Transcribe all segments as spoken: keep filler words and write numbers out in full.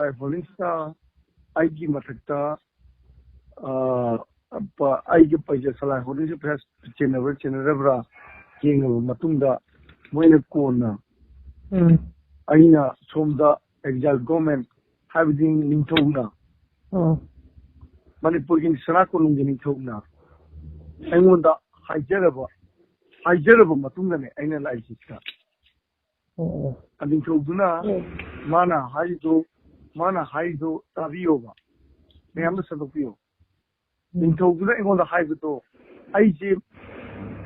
ꯁꯂꯥꯏ ꯍꯣꯜꯗꯤꯡꯁꯇ ꯑꯩꯒꯤ ꯃꯊꯛꯇ, ꯑ, ꯄ-, ꯑꯩꯒꯤ ꯄꯩꯁꯥ ꯁꯂꯥꯏ ꯍꯣꯜꯗꯤꯡꯁ ꯄꯩꯁꯥ ꯆꯦꯟꯅꯕ꯭ꯔꯥ ꯆꯦꯟꯅꯗꯕ꯭ꯔꯥ ꯌꯦꯡꯉꯕ ꯃꯇꯨꯡꯗ, ꯃꯣꯏꯅ ꯀꯣꯟꯅ ꯎꯝ꯫ ꯑꯩꯅ ꯁꯣꯝꯗ exile government, ꯍꯥꯏꯕꯗꯤ ꯅꯤꯡꯊꯧꯅ, ꯑꯣ꯫ ꯃꯅꯤꯄꯨꯔꯒꯤ ꯁꯅꯥ ꯀꯣꯅꯨꯡꯒꯤ ꯅꯤꯡꯊꯧꯅ ꯑꯩꯉꯣꯟꯗ ꯍꯥꯏꯖꯔꯕ, ꯍꯥꯏꯖꯔꯕ ꯃꯇꯨꯡꯗꯅꯦ ꯑꯩꯅ ꯂꯥꯛꯏꯁꯤꯗ꯫ ꯑꯣ, ꯑꯣ꯫ ꯅꯤꯡꯊꯧꯗꯨꯅ ꯎꯝ꯫ ꯃꯥꯅ ꯍꯥꯏꯔꯤꯗꯣ, ꯃꯥꯅ ꯍꯥꯏꯔꯤꯗꯣ ꯇꯥꯕꯤꯌꯣꯕ꯫ ꯃꯌꯥꯝꯅ ꯁꯟꯗꯣꯛꯄꯤꯌꯣ꯫ ꯎꯝ꯫ ꯅꯤꯡꯊꯧꯗꯨꯅ ꯑꯩꯉꯣꯟꯗ ꯍꯥꯏꯕꯗꯣ, ꯑꯩꯁꯦ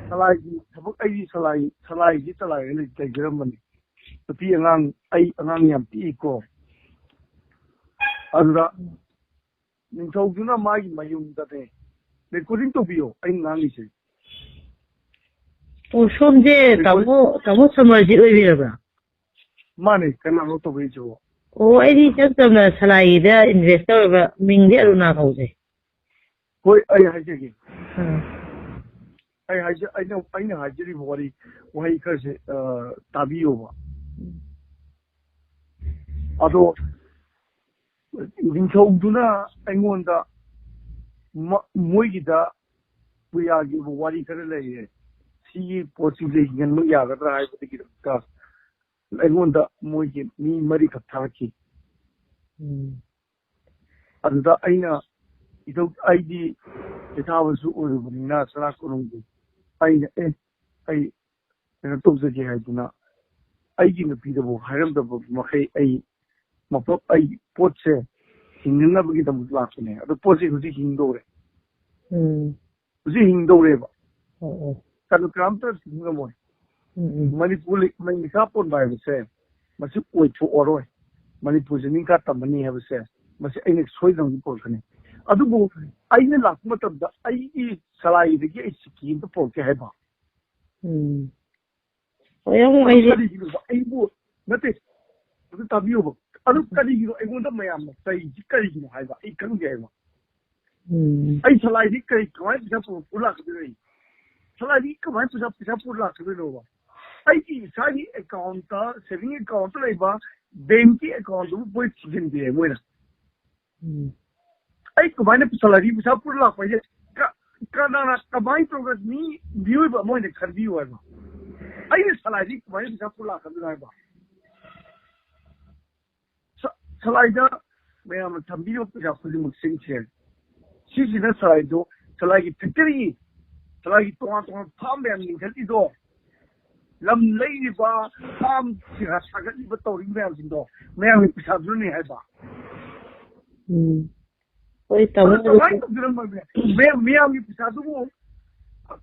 ꯁꯂꯥꯏꯒꯤ ꯊꯕꯛ, ꯑꯩꯒꯤ ꯁꯂꯥꯏ, ꯁꯂꯥꯏꯒꯤ ꯁꯂꯥꯏ ꯑꯣꯏꯅ ꯂꯩꯖꯔꯝꯕꯅꯤ꯫ ꯅꯨꯄꯤ ꯑꯉꯥꯡ, ꯑꯩ ꯑꯉꯥꯡ ꯌꯥꯝ ꯄꯤꯛꯏꯀꯣ꯫ ꯑꯗꯨꯗ ꯅꯤꯡꯊꯧꯗꯨꯅ ꯃꯥꯒꯤ ꯃꯌꯨꯝꯗꯅꯦ recording ꯇꯧꯕꯤꯌꯣ ꯑꯩꯅ ꯉꯥꯡꯉꯤꯁꯦ꯫ ꯑꯣ, ꯁꯣꯝꯁꯦ recording ꯇꯥꯃꯣ, ꯇꯥꯃꯣ ꯁꯃꯔꯖꯤꯠ ꯑꯣꯏꯕꯤꯔꯕ꯭ꯔꯥ? ꯃꯥꯅꯦ, ꯀꯅꯥꯅꯣ ꯇꯧꯕꯤꯔꯤꯁꯤꯕꯣ? ꯑꯣ, ꯑꯩꯗꯤ ꯏꯆꯝ ꯆꯝꯅ ꯁꯂꯥꯏꯒꯤꯗ invest ꯇꯧꯔꯕ, ꯃꯤꯡꯗꯤ ꯑꯔꯨꯅꯥ ꯀꯧꯖꯩ꯫ ꯍꯣꯏ, ꯑꯩ ꯍꯥꯏꯖꯒꯦ꯫ ꯑꯥ꯫ ꯑꯩ ꯍꯥꯏꯖ-, ꯑꯩꯅ, ꯑꯩꯅ ꯍꯥꯏꯖꯔꯤꯕ ꯋꯥꯔꯤ, ꯋꯥꯍꯩ ꯈꯔꯁꯦ, ꯑ, ꯇꯥꯕꯤꯌꯣꯕ꯫ ꯎꯝ꯫ ꯑꯗꯣ ꯅꯤꯡꯊꯧꯗꯨꯅ ꯑꯩꯉꯣꯟꯗ ꯃ-, ꯃꯣꯏꯒꯤꯗ ꯄꯨꯌꯥꯒꯤ ꯋꯥꯔꯤ ꯈꯔ ꯂꯩꯌꯦ, ꯁꯤꯒꯤ ꯄꯣꯠꯁꯤꯡꯁꯦ ꯌꯦꯡꯍꯟꯕ ꯌꯥꯒꯗ꯭ꯔꯥ ꯍꯥꯏꯕꯗꯒꯤꯗꯃꯛꯇ ꯑꯩꯉꯣꯟꯗ ꯃꯣꯏꯒꯤ ꯃꯤ ꯃꯔꯤꯈꯛ ꯊꯥꯔꯛꯈꯤ꯫ ꯎꯝ꯫ ꯑꯗꯨꯗ ꯑꯩꯅ ꯏꯊꯧ-, ꯑꯩꯗꯤ ꯏꯊꯥꯕꯁꯨ ꯑꯣꯏꯔꯨꯕꯅꯤꯅ ꯁꯅꯥ ꯀꯣꯅꯨꯡꯒꯤ, ꯑꯩꯅ, "ꯑꯦ, ꯑꯩ ꯀꯩꯅꯣ ꯇꯧꯖꯒꯦ" ꯍꯥꯏꯗꯨꯅ ꯑꯩꯒꯤ ꯅꯨꯄꯤꯗꯕꯨ ꯍꯥꯏꯔꯝꯗꯕ ꯃꯈꯩ ꯑꯩ ꯃꯐꯝ, ꯑꯩ ꯄꯣꯠꯁꯦ ꯍꯤꯡꯅꯅꯕꯒꯤꯗꯃꯛ ꯂꯥꯛꯄꯅꯦ꯫ ꯑꯗꯣ ꯄꯣꯠꯁꯦ ꯍꯧꯖꯤꯛ ꯍꯤꯡꯗꯧꯔꯦ꯫ ꯎꯝ꯫ ꯍꯧꯖꯤꯛ ꯍꯤꯡꯗꯧꯔꯦꯕ꯫ ꯑꯣ, ꯑꯣ꯫ ꯀꯩꯅꯣ ꯀꯅꯥꯝꯇ ꯍꯤꯡꯉꯝꯃꯣꯏ꯫ ꯎꯝ, ꯎꯝ꯫ ꯃꯅꯤꯄꯨꯔ ꯂꯩ-, ꯃꯩ ꯅꯤꯡꯈꯥ ꯄꯣꯟꯕ ꯍꯥꯏꯕꯁꯦ ꯃꯁꯤ ꯑꯣꯏꯊꯣꯛꯑꯔꯣꯏ꯫ ꯃꯅꯤꯄꯨꯔꯁꯦ ꯅꯤꯡꯈꯥ ꯇꯝꯃꯅꯤ ꯍꯥꯏꯕꯁꯦ ꯃꯁꯤ ꯑꯩꯅ ꯁꯣꯏꯗꯅ ꯄꯨꯔꯛꯀꯅꯤ꯫ ꯑꯗꯨꯕꯨ ꯑꯩꯅ ꯂꯥꯛꯄ ꯃꯇꯝꯗ ꯑꯩꯒꯤ ꯁꯂꯥꯏꯗꯒꯤ ꯑꯩ ꯁꯤꯀꯤ ꯑꯃꯇ ꯄꯨꯔꯛꯀꯦ ꯍꯥꯏꯕ꯫ ꯎꯝ꯫ ꯍꯣꯏ, ꯑꯃꯨꯛ ꯑꯗꯨ ꯑꯩꯁꯦ ꯀꯔꯤꯒꯤꯅꯣꯕ? ꯑꯩꯕꯨ, ꯅꯠꯇꯦ, ꯑꯗꯨ ꯇꯥꯕꯤꯌꯣꯕ꯫ ꯑꯗꯨ ꯀꯔꯤꯒꯤꯅꯣ ꯑꯩꯉꯣꯟꯗ ꯃꯌꯥꯝꯅ ꯆꯩꯁꯤ ꯀꯔꯤꯒꯤꯅꯣ ꯍꯥꯏꯕ? ꯑꯩ ꯈꯪꯗꯦ ꯍꯥꯏꯕ꯫ ꯎꯝ꯫ ꯑꯩ ꯁꯂꯥꯏꯗꯤ ꯀꯔꯤ, ꯀꯃꯥꯏꯅ ꯄꯩꯁꯥ ꯄꯨ-, ꯄꯨ ꯂꯥꯛꯀꯗꯣꯏꯅꯣ ꯑꯩ? ꯁꯂꯥꯏꯗꯤ ꯀꯃꯥꯏꯅ ꯄꯩꯁꯥ, ꯄꯩꯁꯥ ꯄꯨ ꯂꯥꯛꯀꯗꯣꯏꯅꯣꯕ? ꯑꯩꯒꯤ ꯏꯁꯥꯒꯤ account ꯇ, saving account ꯇ ꯂꯩꯕ ꯕꯦꯡꯀꯤ ꯑꯦꯀꯥꯎꯟꯗꯨꯕꯨ ꯃꯣꯏ ꯊꯤꯖꯤꯟꯗꯦ ꯃꯣꯏꯅ꯫ ꯎꯝ꯫ ꯑꯩ ꯀꯃꯥꯏꯅ ꯁꯦꯂꯔꯤ ꯄꯩꯁꯥ ꯄꯨꯔ ꯂꯥꯛꯄ ꯍꯥꯏꯁꯦ ꯀ-, ꯀꯅꯥꯅ ꯀꯃꯥꯏꯅ ꯇꯧꯔꯒ ꯃꯤ ꯃꯤꯑꯣꯏꯕ ꯑꯃ ꯑꯣꯏꯅ ꯈꯟꯕꯤꯌꯨ ꯍꯥꯏꯕ? ꯑꯩꯅ ꯁꯦꯂꯔꯤ ꯀꯃꯥꯏꯅ ꯄꯩꯁꯥ ꯄꯨꯔ ꯂꯥꯛꯀꯗꯣꯏꯅꯣ ꯍꯥꯏꯕ? ꯁ-, ꯁꯂꯥꯏꯗ ꯃꯌꯥꯝꯅ ꯊꯝꯕꯤꯔꯤꯕ ꯄꯩꯁꯥ ꯈꯨꯗꯤꯡꯃꯛꯁꯤꯡꯁꯦ, ꯁꯤꯁꯤꯅ ꯁꯂꯥꯏꯗꯣ, ꯁꯂꯥꯏꯒꯤ ꯐꯦꯛꯇꯔꯤ, ꯁꯂꯥꯏꯒꯤ ꯇꯣꯉꯥꯟ ꯇꯣꯉꯥꯟꯕ ꯐꯥꯝ ꯃꯌꯥꯝ ꯂꯤꯡꯈꯠꯂꯤꯗꯣ, ꯂꯝ ꯂꯩꯔꯤꯕ, ꯐꯥꯝ ꯁꯥꯒꯠꯂꯤꯕ, ꯇꯧꯔꯤꯕ ꯃꯌꯥꯝꯁꯤꯡꯗꯣ ꯃꯌꯥꯝꯒꯤ ꯄꯩꯁꯥꯗꯨꯅꯅꯦ ꯍꯥꯏꯕ꯫ ꯎꯝ꯫ ꯍꯣꯏ, ꯇꯥꯃꯣ, ꯑꯗꯨ ꯀꯃꯥꯏꯅ ꯇꯧꯗꯣꯏꯅꯣ? ꯃꯌꯥꯝ, ꯃꯌꯥꯝꯒꯤ ꯄꯩꯁꯥꯗꯨꯕꯨ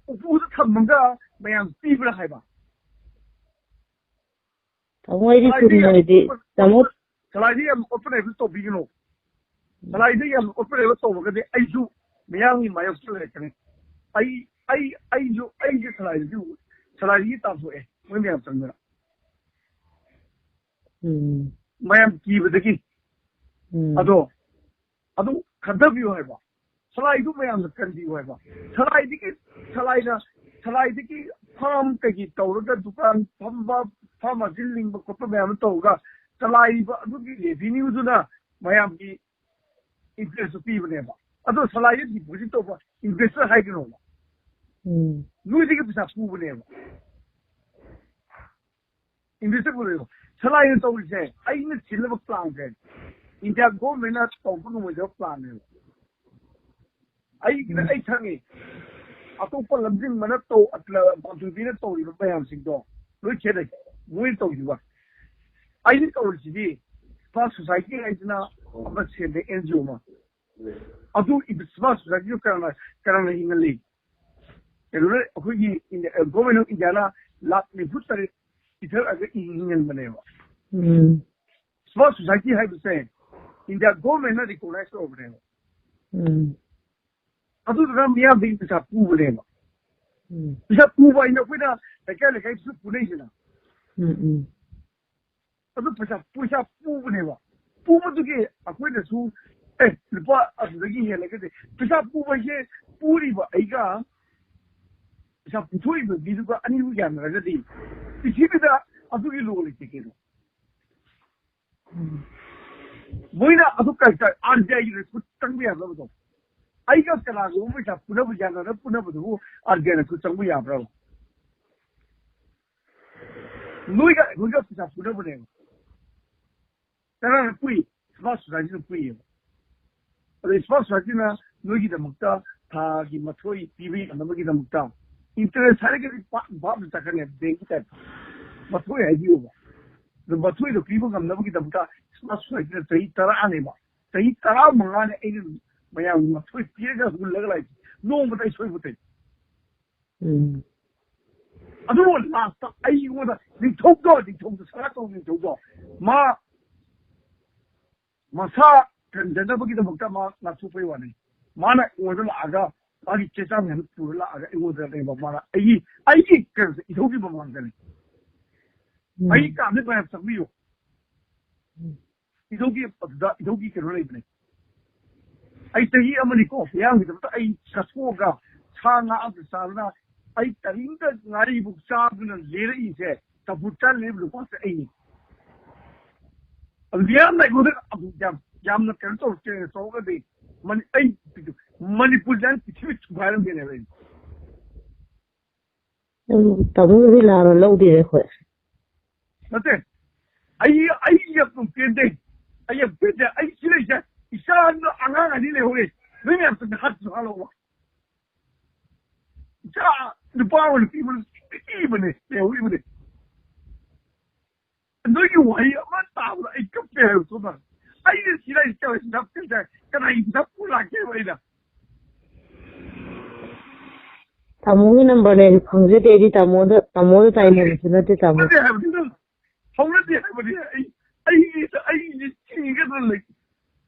ꯎꯄꯨꯗ ꯊꯝꯃꯒ ꯃꯌꯥꯝ ꯄꯤꯕ꯭ꯔꯥ ꯍꯥꯏꯕ? ꯇꯥꯃꯣ, ꯑꯩꯗꯤ ꯆꯨꯝꯅꯗꯤ, ꯇꯥꯃꯣ꯫ ꯁꯂꯥꯏꯗꯤ ꯌꯥꯝ ꯑꯣꯄꯟ ꯑꯦꯕꯜ ꯇꯧꯕꯤꯒꯅꯨ꯫ ꯁꯂꯥꯏꯗꯤ ꯌꯥꯝ ꯑꯣꯄꯟ ꯑꯦꯕꯜ ꯇꯧꯔꯒꯗꯤ ꯑꯩꯁꯨ ꯃꯤꯌꯥꯝꯒꯤ ꯃꯥꯌꯣꯛꯇ ꯂꯩꯔꯛꯀꯅꯤ꯫ ꯑꯩ, ꯑꯩ, ꯑꯩꯁꯨ, ꯑꯩꯁꯦ ꯁꯂꯥꯏꯗꯒꯤ, ꯁꯂꯥꯏꯗꯒꯤ ꯇꯥꯟꯊꯣꯛꯑꯦ ꯃꯣꯏ ꯃꯌꯥꯝ ꯆꯪꯗꯅ꯫ ꯎꯝ꯫ ꯃꯌꯥꯝ ꯀꯤꯕꯗꯒꯤ꯫ ꯎꯝ꯫ ꯑꯗꯣ, ꯑꯗꯨ ꯈꯟꯊꯕꯤꯌꯨ ꯍꯥꯏꯕ꯫ ꯁꯂꯥꯏꯗꯨ ꯃꯌꯥꯝꯅ ꯀꯟꯕꯤꯌꯨ ꯍꯥꯏꯕ꯫ ꯁꯂꯥꯏꯗꯒꯤ, ꯁꯂꯥꯏꯅ, ꯁꯂꯥꯏꯗꯒꯤ ꯐꯥꯝ ꯀꯩꯒꯤ ꯇꯧꯔꯒ ꯗꯨꯀꯥꯟ ꯐꯝꯕ, ꯐꯥꯔꯃꯥꯁꯤ ꯂꯤꯡꯕ ꯈꯣꯠꯄ ꯃꯌꯥꯝ ꯑꯃ ꯇꯧꯔꯒ ꯆꯂꯥꯏꯔꯤꯕ ꯑꯗꯨꯒꯤ ꯔꯦꯚꯤꯅ꯭ꯌꯨꯗꯨꯅ ꯃꯌꯥꯝꯒꯤ ꯏꯟꯇꯔꯦꯁꯇꯨ ꯄꯤꯕꯅꯦꯕ꯫ ꯑꯗꯣ ꯁꯂꯥꯏꯗ ꯗꯤꯄꯣꯖꯤꯠ ꯇꯧꯕ ꯏꯟꯚꯦꯁꯇꯔ ꯍꯥꯏꯒꯅꯣꯕ꯫ ꯎꯝ꯫ ꯅꯣꯏꯗꯒꯤ ꯄꯩꯁꯥ ꯄꯨꯕꯅꯦꯕ꯫ ꯏꯟꯚꯦꯁꯇꯔ ꯄꯨꯕꯅꯦꯕ꯫ ꯁꯂꯥꯏꯅ ꯇꯧꯔꯤꯁꯦ, ꯑꯩꯅ ꯁꯤꯜꯂꯕ ꯄ꯭ꯂꯥꯟꯁꯦ, ꯏꯟꯗꯤꯌꯥ ꯒꯣꯔꯃꯦꯟꯅ ꯇꯧꯕ ꯉꯝꯃꯣꯏꯗꯕ ꯄ꯭ꯂꯥꯟꯅꯦꯕ꯫ ꯑꯩꯒꯤꯅ ꯑꯩ ꯈꯪꯉꯤ꯫ ꯑꯇꯣꯞꯄ ꯂꯝꯖꯤꯡꯕꯅ ꯇꯧ, ꯄꯥꯟꯊꯣꯏꯕꯤꯅ ꯇꯧꯔꯤꯕ ꯃꯌꯥꯝꯁꯤꯡꯗꯣ ꯂꯣꯏ ꯈꯦꯠꯅꯩ꯫ ꯃꯣꯏꯅ ꯇꯧꯔꯤꯕ, ꯑꯩꯅ ꯇꯧꯔꯤꯁꯤꯗꯤ ꯁꯃꯥꯖ ꯁꯣꯁꯥꯏꯇꯤ ꯍꯥꯏꯗꯅ ꯑꯃ ꯁꯦꯝꯃꯦ, ꯑꯦꯟ ꯖꯤ ꯑꯣ ꯑꯃ꯫ ꯑꯗꯨ ꯁꯃꯥꯖ ꯁꯣꯁꯥꯏꯇꯤꯗꯨ ꯀꯅꯥꯅ, ꯀꯅꯥꯅ ꯍꯤꯡꯍꯜꯂꯤ? ꯀꯩꯅꯣꯅ, ꯑꯩꯈꯣꯏꯒꯤ ꯏꯟꯗꯤꯌꯥ, ꯒꯣꯔꯃꯦꯟ ꯑꯣꯐ ꯏꯟꯗꯤꯌꯥꯅ ꯂꯥꯛ ꯅꯤꯐꯨ ꯇꯔꯦꯠ ꯄꯤꯊꯔꯛꯑꯒ ꯍꯤꯡꯍꯟꯕꯅꯦꯕ꯫ ꯎꯝ꯫ ꯁꯃꯥꯖ ꯁꯣꯁꯥꯏꯇꯤ ꯍꯥꯏꯕꯁꯦ ꯏꯟꯗꯤꯌꯥ ꯒꯣꯔꯃꯦꯟꯅ ꯔꯤꯀꯣꯛꯅꯥꯏꯁ ꯇꯧꯔꯕꯅꯦꯕ꯫ ꯎꯝ꯫ ꯑꯗꯨꯗꯨꯅ ꯃꯤꯌꯥꯝꯗꯒꯤ ꯄꯩꯁꯥ ꯄꯨꯕꯅꯦꯕ꯫ ꯎꯝ꯫ ꯄꯩꯁꯥ ꯄꯨꯕ ꯍꯥꯏꯅ ꯑꯩꯈꯣꯏꯅ ꯂꯩꯀꯥꯏ ꯂꯩꯀꯥꯏꯗꯁꯨ ꯄꯨꯅꯩꯗꯅ꯫ ꯎꯝ, ꯎꯝ꯫ ꯑꯗꯨ ꯄꯩꯁꯥ, ꯄꯩꯁꯥ ꯄꯨꯕꯅꯦꯕ꯫ ꯄꯨꯕꯗꯨꯒꯤ ꯑꯩꯈꯣꯏꯅꯁꯨ, "ꯑꯦ, ꯂꯨꯄꯥ ꯑꯗꯨꯗꯒꯤ ꯍꯦꯜꯂꯒꯗꯤ", ꯄꯩꯁꯥ ꯄꯨꯕ ꯍꯥꯏꯁꯦ ꯄꯨꯔꯤꯕ ꯑꯩꯒ ꯄꯩꯁꯥ ꯄꯨꯊꯣꯛꯏꯕ ꯃꯤꯗꯨꯒ ꯑꯅꯤꯗꯨ ꯌꯥꯅꯔꯒꯗꯤ ꯄ꯭ꯔꯤꯊꯤꯕꯤꯗ ꯑꯗꯨꯒꯤ ꯂꯣ ꯂꯩꯇꯦ ꯀꯩꯅꯣ꯫ ꯃꯣꯏꯅ ꯑꯗꯨ ꯀꯔꯤ ꯀꯔꯤ ꯑꯥꯔ ꯕꯤ ꯑꯥꯏꯒꯤ ꯔꯤꯀ꯭ꯔꯨꯠ ꯆꯪꯕ ꯌꯥꯗꯕꯗꯣ? ꯑꯩꯒ ꯀꯅꯥꯒꯨꯝꯕ ꯄꯩꯁꯥ ꯄꯨꯅꯕ ꯌꯥꯅꯔ ꯄꯨꯅꯕꯗꯨꯕꯨ ꯑꯥꯔ ꯕꯤ ꯑꯥꯏꯅ ꯔꯤꯀ꯭ꯔꯨꯠ ꯆꯪꯕ ꯌꯥꯕ꯭ꯔꯕ? ꯅꯣꯏꯒ ꯑꯩꯈꯣꯏꯒ ꯄꯩꯁꯥ ꯄꯨꯅꯕꯅꯦꯕ꯫ ꯀꯅꯥꯅ ꯄꯨꯏ? ꯁꯃꯥꯖ ꯁꯣꯁꯥꯏꯇꯤꯅ ꯄꯨꯏꯌꯦꯕ꯫ ꯑꯗꯣ ꯁꯃꯥꯖ ꯁꯣꯁꯥꯏꯇꯤꯅ ꯅꯣꯏꯒꯤꯗꯃꯛꯇ ꯊꯥꯒꯤ ꯃꯊꯣꯏ ꯄꯤꯕ ꯌꯥꯅꯕꯒꯤꯗꯃꯛꯇ ꯏꯟꯇꯔꯦꯁ ꯍꯥꯏꯔꯒꯗꯤ ꯄꯥꯛ ꯚꯥꯞꯅ ꯆꯠꯀꯅꯦꯕ, ꯕꯦꯡꯀꯤ ꯇꯥꯏꯞꯇ꯫ ꯃꯊꯣꯏ ꯍꯥꯏꯕꯤꯌꯨꯕ꯫ ꯑꯗꯣ ꯃꯊꯣꯏꯗꯣ ꯄꯤꯕ ꯉꯝꯅꯕꯒꯤꯗꯃꯛꯇ ꯁꯃꯥꯖ ꯁꯣꯁꯥꯏꯇꯤꯅ ꯆꯍꯤ ꯇꯔꯥꯅꯦꯕ꯫ ꯆꯍꯤ ꯇꯔꯥꯃꯉꯥꯅꯦ ꯑꯩꯅ ꯃꯌꯥꯝꯒꯤ ꯃꯊꯣꯏ ꯄꯤꯔꯒ ꯍꯨꯜꯂꯒ ꯂꯥꯛꯏꯁꯦ꯫ ꯅꯣꯡꯃꯇ ꯑꯩ ꯁꯣꯏꯕ ꯇꯩ꯫ ꯎꯝ꯫ ꯑꯗꯨꯕꯨ ꯂꯥꯁꯇ ꯑꯩꯉꯣꯟꯗ ꯅꯤꯡꯊꯧꯗꯣ, ꯅꯤꯡꯊꯧꯗꯣ, ꯁꯅꯥꯇꯣꯝꯕ ꯅꯤꯡꯊꯧꯗꯣ, ꯃꯥ ꯃꯁꯥ ꯀꯟꯖꯅꯕꯒꯤꯗꯃꯛꯇ ꯃꯥ ꯂꯥꯞꯊꯣꯛꯄꯩ ꯋꯥꯅꯤ꯫ ꯃꯥꯅ ꯑꯩꯉꯣꯟꯗ ꯂꯥꯛꯑꯒ ꯃꯥꯒꯤ ꯆꯦ ꯆꯥꯡ ꯃꯌꯥꯝ ꯄꯨꯔ ꯂꯥꯛꯑꯒ ꯑꯩꯉꯣꯟꯗ ꯂꯩꯕ ꯃꯥꯅ ꯑꯩꯒꯤ, ꯑꯩꯒꯤ ꯀꯩꯅꯣꯁꯦ ꯏꯙꯧꯒꯤ ꯃꯃꯥꯡꯗꯅꯤ꯫ ꯎꯝ꯫ ꯑꯩꯒꯤ ꯀꯥꯁꯦ ꯃꯌꯥꯝ ꯆꯪꯕꯤꯌꯨ꯫ ꯎꯝ꯫ ꯏꯙꯧꯒꯤ ꯑꯗꯨꯗ ꯏꯙꯧꯒꯤ ꯀꯩꯅꯣ ꯂꯩꯕꯅꯦ꯫ ꯑꯩ ꯆꯍꯤ ꯑꯃꯅꯤꯀꯣ ꯃꯤꯌꯥꯝꯒꯤꯗꯃꯛꯇ ꯑꯩ ꯆꯠꯊꯣꯛꯑꯒ ꯁꯥ ꯉꯥ ꯑꯝꯇ ꯆꯥꯗꯅ ꯑꯩ ꯀꯔꯤꯝꯇ ꯉꯥꯔꯤꯕꯨ ꯆꯥꯗꯅ ꯂꯦꯔꯛꯏꯁꯦ, ꯆꯝꯐꯨꯠ ꯆꯥ ꯂꯦꯕ ꯅꯨꯄꯥꯁꯦ ꯑꯩꯅꯤ꯫ ꯑꯗꯨ ꯃꯤꯌꯥꯝꯅ ꯑꯩꯉꯣꯟꯗ ꯑꯗꯨ ꯌꯥꯝ, ꯌꯥꯝꯅ ꯀꯩꯅꯣ ꯇꯧꯔꯛꯇꯦ, ꯇꯧꯔꯒꯗꯤ ꯃꯅꯤ-, ꯑꯩ ꯃꯅꯤꯄꯨꯔꯁꯦ ꯄ꯭ꯔꯤꯊꯤꯕꯤ ꯊꯨꯒꯥꯏꯔꯝꯒꯦꯅꯦꯕ ꯑꯩ꯫ ꯎꯝ, ꯇꯥꯃꯣꯒꯤꯗꯤ ꯂꯥꯟꯅ ꯂꯧꯗꯦꯅꯦ ꯑꯩꯈꯣꯏ꯫ ꯅꯠꯇꯦ, ꯑꯩ, ꯑꯩ ꯌꯥꯝ ꯄꯦꯟꯗꯦ꯫ ꯑꯩ ꯌꯥꯝ ꯄꯦꯟꯗꯦ꯫ ꯑꯩ ꯁꯤ ꯂꯩꯁꯦ, ꯏꯆꯥ ꯑꯉꯥꯡ ꯑꯅꯤ ꯂꯩꯍꯧꯔꯦ꯫ ꯅꯣꯏ ꯃꯌꯥꯝ ꯆꯪꯗ ꯍꯥꯠꯁꯨ ꯍꯥꯠꯂꯧꯕ꯫ ꯏꯆꯥ ꯅꯨꯄꯥ ꯑꯃ ꯅꯨꯄꯤ ꯑꯃ ꯄꯤꯛꯏꯕꯅꯦ, ꯂꯩꯍꯧꯔꯤꯕꯅꯦ꯫ ꯅꯣꯏꯒꯤ ꯋꯥꯍꯩ ꯑꯃ ꯇꯥꯕꯗ ꯑꯩ ꯀꯞꯄꯦ ꯍꯥꯏꯕ ꯁꯣꯝꯗ꯫ ꯑꯩꯅ ꯁꯤꯗ ꯀꯞꯄꯦ ꯍꯥꯏ-, ꯀꯅꯥꯒꯤ ꯅꯞꯄꯨ ꯂꯥꯛꯀꯦꯕ ꯑꯩꯅ? ꯇꯥꯃꯣꯒꯤ ꯅꯝꯕꯔꯅꯦ ꯑꯩ ꯈꯪꯖꯗꯦ꯫ ꯑꯩꯗꯤ ꯇꯥꯃꯣꯗ, ꯇꯥꯃꯣꯗ ꯇꯥꯏꯅꯕꯁꯨ ꯅꯠꯇꯦ, ꯇꯥꯃꯣ꯫ ꯅꯠꯇꯦ ꯍꯥꯏꯕꯅꯤꯗ꯫ ꯍꯧꯅꯗꯦ ꯍꯥꯏꯕꯅꯤ꯫ ꯑꯩ, ꯑꯩꯒꯤ, ꯑꯩꯒꯤ ꯊꯤꯒꯗ꯭ꯔꯥ ꯂꯩ꯫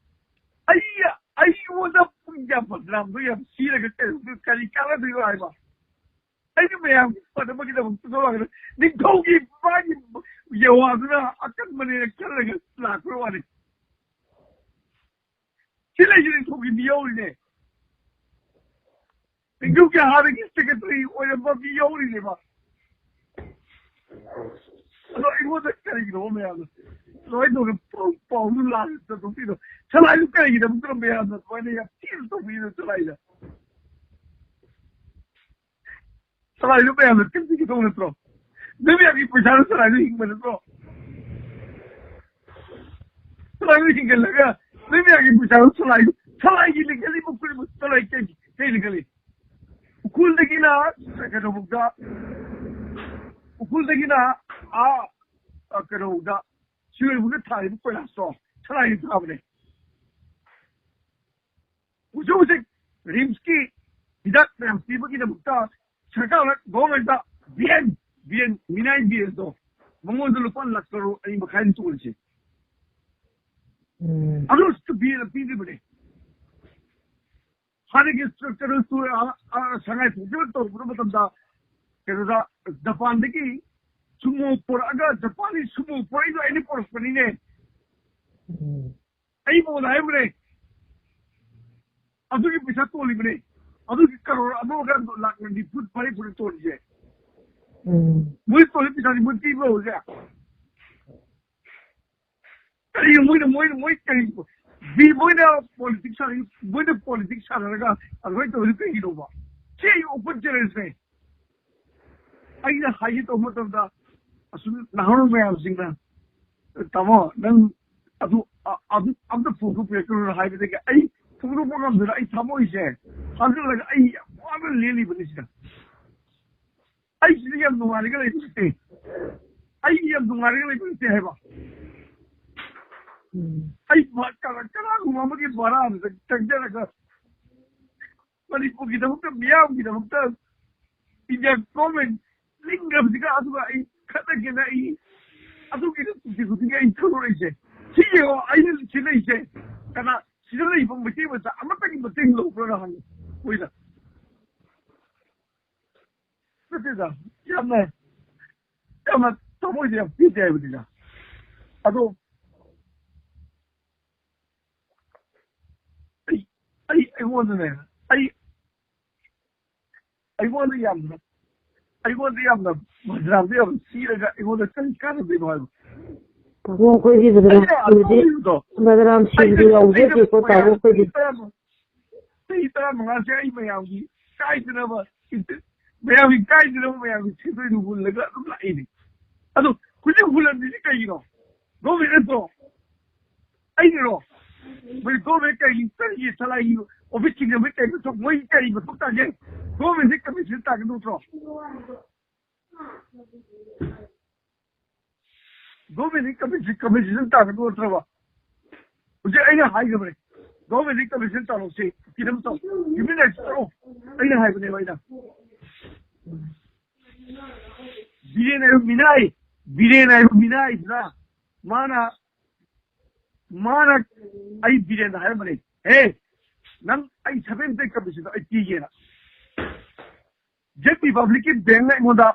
ꯑꯩ, ꯑꯩꯉꯣꯟꯗ ꯄꯨꯡ ꯀꯌꯥ ꯕꯗꯅꯥꯝꯗꯣ ꯌꯥꯝ ꯁꯤꯔꯒ ꯀꯔꯤ, ꯀꯔꯤ ꯀꯥꯟꯅꯗꯣꯏꯅꯣ ꯍꯥꯏꯕ? ꯑꯩꯅ ꯃꯌꯥꯝꯒꯤ ꯐꯅꯕꯒꯤꯗꯃꯛꯇ ꯊꯣꯛꯂꯛꯑꯒ ꯅꯤꯡꯊꯧꯒꯤ ꯃꯥꯒꯤ ꯌꯦꯋꯥꯗꯨꯅ ꯑꯀꯟꯕꯅꯦꯅ ꯈꯜꯂꯒ ꯂꯥꯛꯄ ꯋꯥꯅꯤ꯫ ꯁꯤ ꯂꯩꯁꯤ ꯅꯤꯡꯊꯧꯒꯤ ꯃꯤ ꯌꯧꯔꯤꯅꯦ꯫ ꯅꯤꯡꯊꯧꯒꯤ ꯍꯥꯟꯅꯒꯤ ꯁꯦꯀ꯭ꯔꯦꯇꯔꯤ ꯑꯣꯏꯔꯝꯕ ꯃꯤ ꯌꯧꯔꯤꯅꯦꯕ꯫ ꯑꯗꯣ ꯑꯩꯉꯣꯟꯗ ꯀꯔꯤꯒꯤꯅꯣ ꯃꯌꯥꯝꯅ ꯂꯣꯏꯅ ꯄꯥꯎ, ꯄꯥꯎꯗꯨ ꯂꯥꯟꯅ ꯇꯧꯕꯤꯗꯣ? ꯁꯂꯥꯏꯗꯨ ꯀꯔꯤꯒꯤꯗꯃꯛꯇ ꯃꯌꯥꯝꯅ ꯑꯗꯨꯃꯥꯏꯅ ꯌꯥꯝ ꯊꯤꯅ ꯇꯧꯕꯤꯔꯤꯅꯣ ꯁꯂꯥꯏꯗ? ꯁꯂꯥꯏꯗꯨ ꯃꯌꯥꯝꯅ ꯀꯔꯤꯒꯤ ꯇꯧ ꯅꯠꯇ꯭ꯔꯣ? ꯅꯨꯃꯤꯠ ꯌꯥꯝꯒꯤ ꯄꯩꯁꯥꯗꯨ ꯁꯂꯥꯏꯗꯨ ꯍꯤꯡꯕ ꯅꯠꯇ꯭ꯔꯣ? ꯁꯂꯥꯏꯗꯨ ꯍꯤꯡꯒꯠꯂꯒ ꯅꯨꯃꯤꯠ ꯌꯥꯝꯒꯤ ꯄꯩꯁꯥꯗꯨ ꯁꯂꯥꯏꯗꯨ, ꯁꯂꯥꯏꯒꯤ ꯂꯤꯡꯈꯠꯂꯤꯕ ꯈꯨꯗꯤꯡꯃꯛ ꯁꯂꯥꯏ ꯀꯩ, ꯀꯩ ꯂꯤꯡꯈꯠꯂꯤ? ꯎꯈ꯭ꯔꯨꯜꯗꯒꯤꯅ ꯀꯩꯅꯣꯐꯥꯎꯗ, ꯎꯈ꯭ꯔꯨꯜꯗꯒꯤꯅ ꯑꯥ, ꯑ, ꯀꯩꯅꯣꯐꯥꯎꯗ, ꯁꯤꯔꯣꯏꯐꯥꯎꯗ ꯊꯥꯔꯤꯕ ꯀꯣꯏꯂꯥꯁꯇꯣ ꯁꯂꯥꯏꯅ ꯊꯥꯕꯅꯦ꯫ ꯍꯧꯖꯤꯛ ꯍꯧꯖꯤꯛ ꯔꯤꯝꯁꯀꯤ ꯍꯤꯗꯥꯛ ꯃꯌꯥꯝ ꯄꯤꯕꯒꯤꯗꯃꯛꯇ ꯁꯔꯀꯥꯔꯅ, ꯒꯣꯚꯔꯟꯃꯦꯟꯠꯇ ꯕꯤ ꯑꯦꯟ, ꯕꯤ ꯑꯦꯟ, ꯃꯤꯅꯥꯏ ꯕꯤ ꯑꯦꯟꯗꯣ ꯃꯉꯣꯟꯗ ꯂꯨꯄꯥ ꯂꯥꯈ ꯀꯔꯣꯔ ꯑꯅꯤ ꯃꯈꯥꯏꯅꯤ ꯇꯣꯜꯂꯤꯁꯦ꯫ ꯎꯝ꯫ ꯑꯗꯨꯁꯨ ꯕꯤ ꯑꯦꯟꯅ ꯄꯤꯔꯤꯕꯅꯦ꯫ ꯍꯥꯟꯅꯒꯤ ꯀꯩꯅꯣ ꯇꯨ-, ꯑ, ꯑ, ꯁꯉꯥꯏ ꯐꯦꯁꯇꯤꯚꯦꯜ ꯇꯧꯔꯛꯄ ꯃꯇꯝꯗ ꯀꯩꯅꯣꯗ ꯖꯄꯥꯟꯗꯒꯤ ꯁꯨꯃꯣ ꯄꯨꯔꯛꯑꯒ ꯖꯄꯥꯟꯒꯤ ꯁꯨꯃꯣ ꯄꯨꯔꯛꯏꯗꯣ ꯑꯩꯅ ꯄꯨꯔꯛꯄꯅꯤꯅꯦ꯫ ꯎꯝ꯫ ꯑꯩ ꯃꯉꯣꯟꯗ ꯍꯥꯏꯕꯅꯦ꯫ ꯑꯗꯨꯒꯤ ꯄꯩꯁꯥ ꯇꯣꯜꯂꯤꯕꯅꯦ꯫ ꯑꯗꯨꯒꯤ ꯀꯔꯣꯔ ꯑꯃꯒ ꯂꯥꯛ ꯅꯤꯐꯨ ꯐꯥꯔꯦ ꯇꯣꯜꯂꯤꯁꯦ꯫ ꯎꯝ꯫ ꯃꯣꯏ ꯇꯣꯜꯂꯤ ꯄꯩꯁꯥꯗꯤ ꯃꯣꯏ ꯄꯤꯕ꯭ꯔꯣ ꯍꯧꯖꯤꯛ? ꯀꯔꯤ ꯃꯣꯏꯅ, ꯃꯣꯏꯅ, ꯃꯣꯏ ꯀꯔꯤ ꯕꯤ-, ꯃꯣꯏꯅ ꯄꯣꯂꯤꯇꯤꯛꯁ ꯁꯥꯟꯅ-, ꯃꯣꯏꯅ ꯄꯣꯂꯤꯇꯤꯛꯁ ꯁꯥꯟꯅꯔꯒ ꯑꯗꯨꯃꯥꯏꯅ ꯇꯧꯔꯤꯗꯨ ꯀꯩꯒꯤꯅꯣꯕ? ꯁꯤ ꯑꯩ ꯑꯣꯄꯟ ꯆꯦꯂꯦꯟꯖꯅꯦ꯫ ꯑꯩꯅ ꯍꯥꯏꯒꯦ ꯇꯧꯕ ꯃꯇꯝꯗ ꯑꯁꯨꯝ ꯅꯍꯥꯔꯣꯜ ꯃꯌꯥꯝꯁꯤꯡꯅ, "ꯇꯥꯃꯣ, ꯅꯪ ꯑꯗꯨ, ꯑ-, ꯑꯗꯨ ꯑꯝꯇ ꯐꯣꯡꯗꯣꯛꯄꯤꯔꯛꯀꯅꯨ" ꯍꯥꯏꯕꯗꯒꯤ ꯑꯩ ꯐꯣꯡꯗꯣꯛꯄ ꯉꯝꯗꯅ ꯑꯩ ꯊꯃꯣꯏꯁꯦ ꯍꯥꯡꯒꯠꯂꯒ ꯑꯩ ꯌꯥꯝ ꯋꯥꯅ ꯂꯦꯜꯂꯤꯕꯅꯤ ꯁꯤꯗ꯫ ꯑꯩ ꯁꯤꯗ ꯌꯥꯝ ꯅꯨꯡꯉꯥꯏꯔꯒ ꯂꯩꯕ ꯅꯠꯇꯦ꯫ ꯑꯩ ꯌꯥꯝ ꯅꯨꯡꯉꯥꯏꯔꯒ ꯂꯩꯕ ꯅꯠꯇꯦ ꯍꯥꯏꯕ꯫ ꯎꯝ꯫ ꯑꯩ ꯃ-, ꯀꯅꯥ-, ꯀꯅꯥꯒꯨꯝꯕ ꯑꯃꯒꯤ ꯚꯔꯥꯗꯨꯗ ꯆꯪꯖꯔꯒ ꯃꯅꯤꯄꯨꯔꯒꯤꯗꯃꯛꯇ, ꯃꯤꯌꯥꯝꯒꯤꯗꯃꯛꯇ ꯏꯟꯗꯤꯌꯥ ꯒꯣꯔꯃꯦꯟ ꯂꯤꯡꯈ꯭ꯔꯕꯁꯤꯒ ꯑꯗꯨꯒ ꯑꯩ ꯈꯠꯅꯒꯦꯅ ꯑꯩ ꯑꯗꯨꯒꯤ ꯅꯨꯡꯇꯤ ꯈꯨꯗꯤꯡꯒꯤ ꯑꯩ ꯊꯣꯛꯂꯛꯏꯁꯦ꯫ ꯁꯤ ꯌꯦꯡꯉꯣ, ꯑꯩꯅ ꯁꯤ ꯂꯩꯁꯦ꯫ ꯀꯅꯥ ꯁꯤꯗ ꯂꯩꯕ ꯃꯩꯇꯩ ꯃꯆꯥ ꯑꯃꯠꯇꯒꯤ ꯃꯇꯦꯡ ꯂꯧꯕ꯭ꯔꯥ ꯍꯪꯉꯤ ꯃꯣꯏꯅ꯫ ꯅꯠꯇꯦꯗ, ꯌꯥꯝꯅ, ꯌꯥꯝꯅ ꯊꯃꯣꯏꯗ ꯌꯥꯝ ꯄꯦꯟꯗꯦ ꯍꯥꯏꯕꯅꯤꯗ꯫ ꯑꯗꯣ ꯑꯩ, ꯑꯩ, ꯑꯩꯉꯣꯟꯗꯅꯦ, ꯑꯩ, ꯑꯩꯉꯣꯟꯗ ꯌꯥꯝꯅ ꯑꯩꯉꯣꯟꯗ ꯌꯥꯝꯅ ꯕꯗꯅꯥꯝꯗꯣ ꯌꯥꯝ ꯊꯤꯔꯒ ꯑꯩꯉꯣꯟꯗ ꯀꯔꯤ ꯀꯥꯟꯅꯗꯣꯏꯅꯣ ꯍꯥꯏꯕ? ꯇꯥꯃꯣ, ꯑꯩꯈꯣꯏꯗꯤ ꯕꯗꯅꯥꯝ ꯁꯤꯕꯗꯤ, ꯕꯗꯅꯥꯝ ꯁꯤꯕꯗꯤ ꯌꯥꯎꯖꯗꯦꯀꯣ ꯇꯥꯃꯣ ꯑꯩꯈꯣꯏꯗꯤ꯫ ꯆꯍꯤ ꯇꯔꯥꯃꯉꯥꯁꯦ ꯑꯩ ꯃꯌꯥꯝꯒꯤ ꯀꯥꯏꯗꯅꯕ, ꯃꯌꯥꯝꯒꯤ ꯀꯥꯏꯗꯅꯕ ꯃꯌꯥꯝꯒꯤ ꯁꯦꯟꯗꯣꯏꯗꯨ ꯍꯨꯜꯂꯒ ꯑꯗꯨꯝ ꯂꯥꯛꯏꯅꯦ꯫ ꯑꯗꯣ ꯍꯧꯖꯤꯛ ꯍꯨꯜꯂꯝꯃꯤꯁꯤ ꯀꯩꯒꯤꯅꯣ? ꯒꯣꯔꯃꯦꯟ ꯅꯠꯇ꯭ꯔꯣ? ꯑꯩꯅꯔꯣ? ꯃꯣꯏ ꯒꯣꯔꯃꯦꯟ ꯀꯔꯤ, ꯀꯔꯤꯒꯤ ꯁꯂꯥꯏꯒꯤ ꯑꯣꯐꯤꯁꯁꯤꯡꯗ ꯃꯣꯏ ꯀꯔꯤ ꯃꯊꯧ, ꯃꯣꯏ ꯀꯔꯤ ꯃꯊꯧ ꯇꯥꯒꯦ? ꯒꯣꯔꯃꯦꯟꯁꯦ ꯀꯃꯤꯁꯟ ꯇꯥꯒꯗꯧ ꯅꯠꯇ꯭ꯔꯣ? ꯒꯣꯔꯃꯦꯟꯒꯤ ꯀꯃꯤꯁꯟ, ꯀꯃꯤꯁꯟ ꯇꯥꯒꯗꯧ ꯅꯠꯇ꯭ꯔꯕ? ꯍꯧꯖꯤꯛ ꯑꯩꯅ ꯍꯥꯏꯈ꯭ꯔꯕꯅꯦ, ꯒꯣꯔꯃꯦꯟꯒꯤ ꯀꯃꯤꯁꯟ ꯇꯥꯔꯣꯁꯦ, ꯀꯩꯅꯣꯝ ꯇꯧ, ꯍ꯭ꯌꯨꯃꯦꯟ ꯔꯥꯏꯠꯁ ꯇꯧꯔꯣ꯫ ꯑꯩꯅ ꯍꯥꯏꯕꯅꯦꯕ ꯑꯩꯅ꯫ ꯕꯤꯔꯦꯟ ꯍꯥꯏꯕ ꯃꯤꯅꯥꯏ, ꯕꯤꯔꯦꯟ ꯍꯥꯏꯕ ꯃꯤꯅꯥꯏꯗꯨꯅ ꯃꯥꯅ, ꯃꯥꯅ ꯑꯩ ꯕꯤꯔꯦꯟꯗ ꯍꯥꯏꯔꯝꯕꯅꯦ, "ꯍꯦ, ꯅꯪ ꯑꯩ ꯁꯚꯦꯟ ꯄꯦ ꯀꯃꯤꯁꯟꯗꯣ ꯑꯩ ꯄꯤꯒꯦꯅ"꯫ ꯖꯦꯠ ꯔꯤꯄꯕ꯭ꯂꯤꯛꯀꯤ ꯕꯦꯡꯅ ꯑꯩꯉꯣꯟꯗ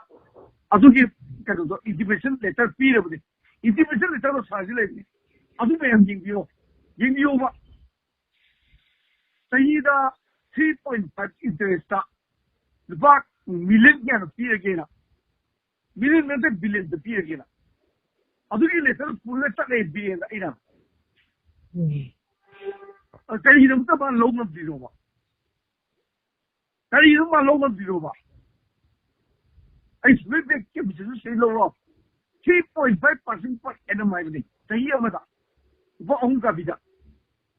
ꯑꯗꯨꯒꯤ ꯀꯩꯅꯣꯗꯣ, ꯏꯟꯇꯤꯃꯦꯁꯟ ꯂꯦꯇꯔ ꯄꯤꯔꯕꯅꯦ꯫ ꯏꯟꯇꯤꯃꯦꯁꯟ ꯂꯦꯇꯔꯗꯣ ꯁꯥꯔꯁꯤ ꯂꯩꯕꯅꯦ, ꯑꯗꯨ ꯃꯌꯥꯝ ꯌꯦꯡꯕꯤꯌꯣ, ꯌꯦꯡꯕꯤꯌꯣꯕ꯫ ꯆꯍꯤꯗ ꯊ꯭ꯔꯤ ꯄꯣꯏꯟ ꯐꯥꯏꯚ ꯏꯟꯇꯔꯦꯁꯇ ꯂꯨꯄꯥ ꯃꯤꯂꯤꯌꯟ ꯀꯌꯥꯅꯣ ꯄꯤꯔꯒꯦꯅ, ꯃꯤꯂꯤꯌꯟ ꯅꯠꯇꯦ, ꯕꯤꯂꯤꯌꯟꯗ ꯄꯤꯔꯒꯦꯅ꯫ ꯑꯗꯨꯒꯤ ꯂꯦꯇꯔ ꯄꯨꯔꯒ ꯆꯠꯂꯦ ꯕꯤꯔꯦꯟꯗ ꯑꯩꯅ꯫ ꯀꯔꯤꯒꯤꯗꯃꯛꯇ ꯃꯥ ꯂꯧ ꯉꯝꯗ꯭ꯔꯤꯅꯣꯕ? ꯀꯔꯤꯒꯤꯅꯣ ꯃꯥ ꯂꯧ ꯉꯝꯗ꯭ꯔꯤꯅꯣꯕ? ꯑꯩ ꯁꯨꯃꯥꯏ ꯕꯦꯛ ꯀꯦꯄꯤꯇꯦꯜꯁꯨ ꯁꯤ ꯂꯧꯔꯣ꯫ Three point five percent per annum ꯍꯥꯏꯕꯅꯤ, ꯆꯍꯤ ꯑꯃꯗ ꯂꯨꯄꯥ ꯑꯍꯨꯝ ꯀꯥꯕꯤꯗ꯫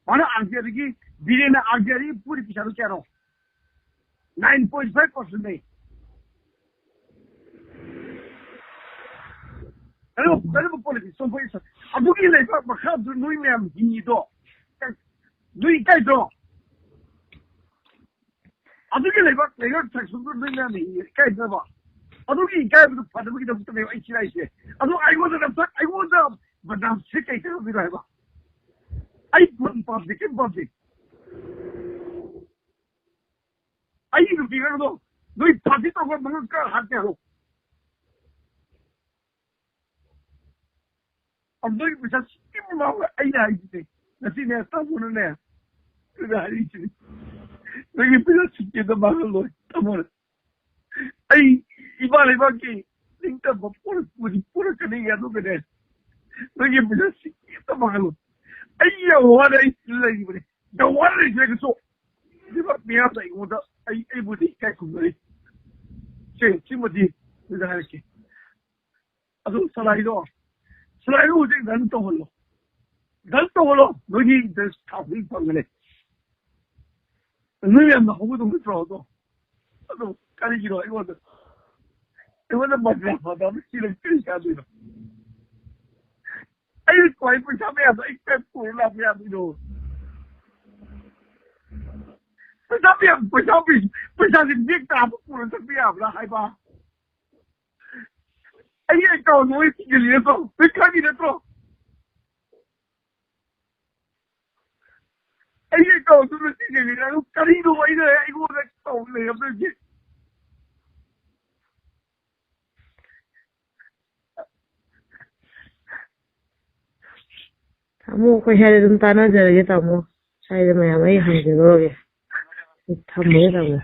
ꯃꯥꯅ ꯑꯥꯔ ꯕꯤ ꯑꯥꯏꯗꯒꯤ, ꯕꯤꯔꯦꯟꯅ ꯑꯥꯔ ꯕꯤ ꯑꯥꯏꯗꯒꯤ ꯄꯨꯔꯤ ꯄꯩꯁꯥꯗꯣ ꯀꯌꯥꯅꯣ? ꯅꯥꯏꯟ ꯄꯣꯏꯟ ꯐꯥꯏꯚ ꯄꯥꯔꯁꯦꯟꯅꯦ꯫ ꯀꯔꯝꯕ, ꯀꯔꯝꯕ ꯄꯣꯂꯤꯇꯤꯛꯁꯅꯣ ꯑꯩꯈꯣꯏ ꯁ-, ꯑꯗꯨꯒꯤ ꯂꯩꯕꯥꯛ ꯃꯈꯥꯗꯨ ꯅꯣꯏ ꯃꯌꯥꯝ ꯍꯤꯡꯉꯤꯗꯣ, ꯅꯣꯏ ꯏꯀꯥꯏꯗ꯭ꯔꯣ? ꯑꯗꯨꯒꯤ ꯂꯩꯕꯥꯛ, ꯂꯩꯉꯥꯛ ꯁꯪꯁꯟꯗꯨ ꯅꯣꯏ ꯃꯌꯥꯝ ꯍꯤꯡꯉꯤ, ꯏꯀꯥꯏꯗ꯭ꯔꯕ? ꯑꯗꯨꯒꯤ ꯏꯀꯥꯏꯕꯗꯨ ꯐꯅꯕꯒꯤꯗꯃꯛꯇꯅꯦꯕ ꯑꯩ ꯁꯤ ꯂꯥꯛꯏꯁꯦ꯫ ꯑꯗꯣ ꯑꯩꯉꯣꯟꯗ ꯅꯝꯊꯥꯛ, ꯑꯩꯉꯣꯟꯗ ꯕꯗꯅꯥꯝꯁꯦ ꯀꯩ ꯀꯥꯟꯅꯗꯣꯏꯅꯣ ꯍꯥꯏꯕ? ꯑꯩ ꯐꯝ ꯄꯥꯝꯗꯦ, ꯀꯩꯝ ꯄꯥꯝꯗꯦ꯫ ꯑꯩꯒꯤ ꯅꯨꯄꯤ ꯑꯉꯥꯡꯗꯣ ꯅꯣꯏ ꯄꯥꯔꯇꯤ ꯇꯧꯕ ꯃꯉꯛ ꯀꯥ ꯍꯥꯠꯀꯦ ꯍꯥꯏꯔꯣ? ꯑꯗꯨꯒꯤ ꯄꯩꯁꯥ ꯁꯤꯀꯤ ꯃꯃꯥꯡꯗ ꯑꯩꯅ ꯍꯥꯏꯁꯤꯅꯦ, ꯉꯁꯤꯅꯦ ꯇꯥꯃꯣꯅꯅꯦ, ꯑꯩꯅ ꯍꯥꯏꯔꯤꯁꯤꯅꯦ, ꯅꯪꯒꯤ ꯄꯩꯁꯥ ꯁꯤꯀꯤꯗ ꯃꯥꯡꯍꯜꯂꯣꯏ ꯇꯥꯃꯣꯅ꯫ ꯑꯩ ꯏꯃꯥ ꯂꯩꯕꯥꯛꯀꯤ ꯅꯤꯡꯇꯝꯕ ꯄꯣꯔꯛꯄꯗꯤ ꯄꯣꯔꯛꯀꯅꯤ, ꯑꯗꯨꯒꯅꯦ, ꯅꯣꯏꯒꯤ ꯄꯩꯁꯥ ꯁꯤꯀꯤ ꯑꯝꯇ ꯃꯥꯡꯍꯜꯂꯨ꯫ ꯑꯩ ꯌꯥꯝ ꯋꯥꯅ ꯑꯩ ꯂꯩꯕꯅꯦ, ꯌꯥꯝ ꯋꯥꯅ ꯂꯩꯖꯔꯒꯁꯨ ꯂꯩꯕꯥꯛ ꯃꯤꯌꯥꯝꯅ ꯑꯩꯉꯣꯟꯗ, ꯑꯩ, ꯑꯩꯕꯨꯗꯤ ꯏꯀꯥꯏ ꯈꯨꯝꯅꯔꯤ꯫ ꯁꯦ, ꯁꯤꯃꯗꯤ ꯅꯣꯏꯗ ꯍꯥꯏꯔꯛꯀꯦ꯫ ꯑꯗꯨ ꯁꯂꯥꯏꯗꯣ, ꯁꯂꯥꯏꯗꯣ ꯍꯧꯖꯤꯛ ꯔꯟ ꯇꯧꯍꯜꯂꯣ, ꯔꯟ ꯇꯧꯍꯜꯂꯣ, ꯅꯣꯏꯒꯤ ꯏꯟꯇꯔꯦꯁ ꯊꯥꯎꯖꯟ ꯐꯪꯒꯅꯤ꯫ ꯅꯣꯏ ꯌꯥꯝꯅ ꯍꯧꯒꯗꯧ ꯅꯠꯇ꯭ꯔꯣ ꯑꯗꯣ? ꯑꯗꯣ ꯀꯔꯤꯒꯤꯅꯣ ꯑꯩꯉꯣꯟꯗ, ꯑꯩꯉꯣꯟꯗ ꯃꯖꯥ ꯐꯥꯗ ꯑꯃ ꯁꯤꯔ ꯀꯔꯤ ꯆꯥꯗꯣꯏꯅꯣ? ꯑꯩ ꯀ꯭ꯋꯥꯏ ꯄꯩꯁꯥ ꯃꯌꯥꯝꯗꯣ ꯑꯩ ꯀꯔꯤ ꯄꯨꯔ ꯂꯥꯛꯄ ꯌꯥꯗꯣꯏꯅꯣ? ꯄꯩꯁꯥ ꯃꯌꯥꯝ, ꯄꯩꯁꯥ ꯃꯌꯥꯝ, ꯄꯩꯁꯥꯁꯦ ꯕꯦꯛ ꯇꯥꯕ ꯄꯨꯔ ꯆꯠꯄ ꯌꯥꯕ꯭ꯔꯥ ꯍꯥꯏꯕ? ꯑꯩꯒꯤ ꯑꯦꯀꯥꯎꯟꯗꯣ ꯂꯣꯏ ꯊꯤꯡꯖꯤꯜꯂꯤ ꯅꯠꯇ꯭ꯔꯣ? ꯂꯣꯏ ꯈꯪꯉꯤ ꯅꯠꯇ꯭ꯔꯣ? ꯑꯩꯒꯤ ꯑꯦꯀꯥꯎꯟꯗꯣ ꯂꯣꯏ ꯊꯤꯡꯖꯤꯜꯂꯤ꯫ ꯑꯗꯨ ꯀꯔꯤꯅꯣ ꯑꯩꯅ, ꯑꯩꯉꯣꯟꯗ ꯑꯦꯀꯥꯎꯟ ꯂꯩꯔꯝꯗꯣꯏꯁꯦ? ꯇꯥꯃꯣ, ꯑꯩꯈꯣꯏ ꯁ꯭ꯋꯥꯏꯗ ꯑꯗꯨꯝ ꯇꯥꯟꯅꯖꯔꯒꯦ, ꯇꯥꯃꯣ꯫ ꯁ꯭ꯋꯥꯏꯗ ꯃꯌꯥꯝ ꯑꯩ ꯍꯪꯖꯔꯨꯔꯒꯦ꯫ ꯊꯝꯃꯒꯦ, ꯇꯥꯃꯣ꯫